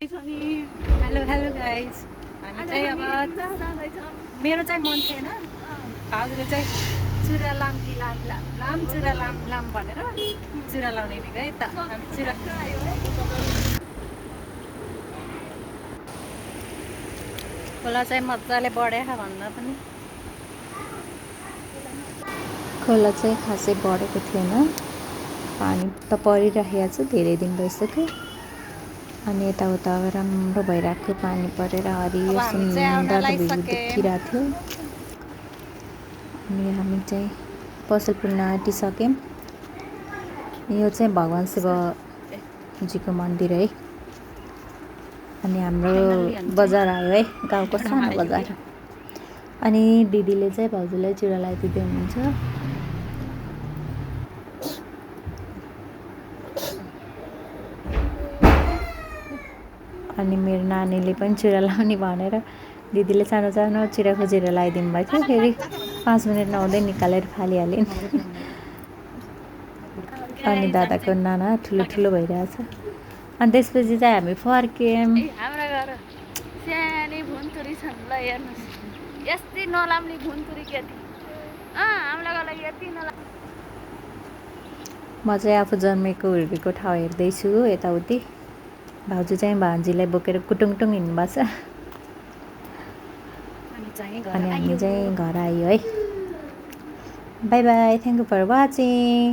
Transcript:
Hello hello guys, हामी चाहिँ अब मेरो चाहिँ मन थिएन, भाउजूले चाहिँ चुरा लाम कि लाम चुरा लाम भनेर चुरा लाउने नि है त। हामी चुरा खोला चाहिँ मजाले बढेछ भन्दा पनि खोला चाहिँ खासै बढेको थिएन, पानी त परिराखेको छ धेरै दिन भइसक्यो। अनि यताउता राम्रो भइरहेको पानी परेर हरियो सुन्दर भ्यू देखिरहेको थियो। अनि हामी चाहिँ पसल पुग्न आँटिसक्यौँ। यो चाहिँ भगवान् शिवजीको मन्दिर है। अनि हाम्रो बजार आयो है, गाउँको सानो बजार। अनि दिदीले चाहिँ भाउजूलाई चुरा लगाइदिँदै हुनुहुन्छ। अनि मेरो नानीले पनि चुरा लाउने भनेर दिदीले सानो सानो चुरा खोजेर लगाइदिनु भएको थियो। फेरि 5 मिनट नहुँदै निकालेर फालिहालिन्। अनि दादाको नाना ठुलो ठुलो भइरहेछ। अनि त्यसपछि चाहिँ हामी फर्क्यौँ। हाम्रो घर सानै भुनतुरी छन् ल हेर्नुहोस्, यस्तै नलाम्ने भुनतुरी केटी। हाम्रो घर यति नलाम। म चाहिँ आफू जन्मेको हुर्केको ठाउँ हेर्दैछु यताउति। भाउजू चाहिँ भान्जीलाई बोकेर कुटुङटुङ हिँड्नुभएको छ। अनि हामी चाहिँ घर आयो है। Bye bye, thank you for watching.